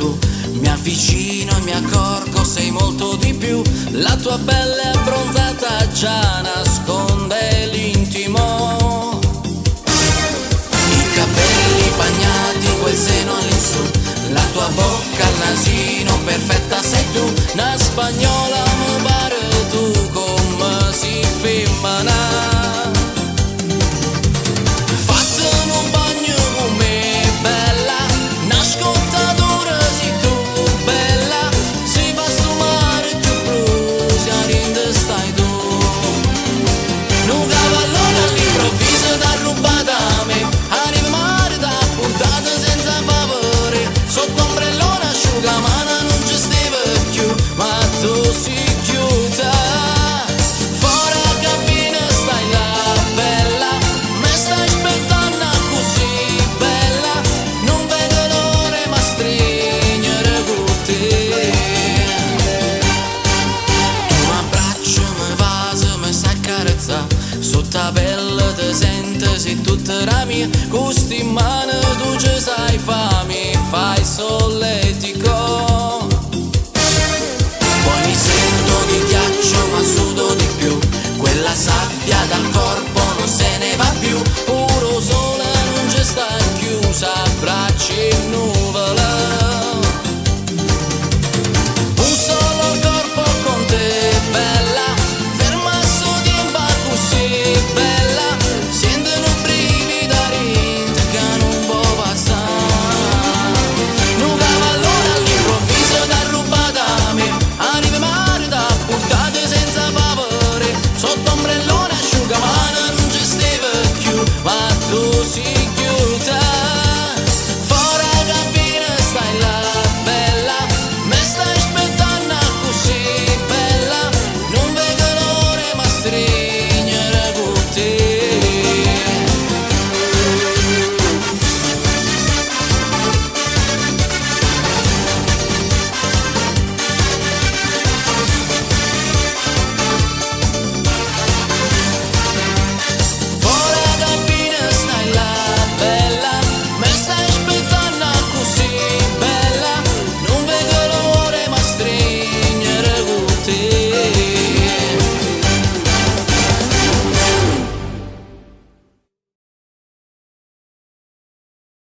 tu. Mi avvicino e mi accorgo, sei molto di più. La tua pelle abbronzata già nasconde l'intimo. I capelli bagnati, quel seno all'insù, la tua bocca al nasino, perfetta sei tu, una spagnola mi pare tu come si femmina. Fatte un bagno con me, bella, una scottatura sei tu, bella, si fa sto mare più blu, se a stai tu. Nu cavallone all'improvviso t'ha rubata a me, arriva mare t'ha portato senza favore, sotto ombrellone asciugamano non ci stava più, ma tu sei chiusa. Fuori a cabina stai là, bella, mi stai aspettando così, bella, non vedo l'ora ma stringere con te. Tu m'abbraccio, mi vaso, mi sai accarezzare, sotto la pelle ti sento, sei tutta la mia, con sti mani tu ci sai fa, mi fai solletico. Poi mi sento di ghiaccio ma sudo di più, quella sabbia dal corpo non se ne va più, puro sole non ci sta chiusa, abbracci e noi.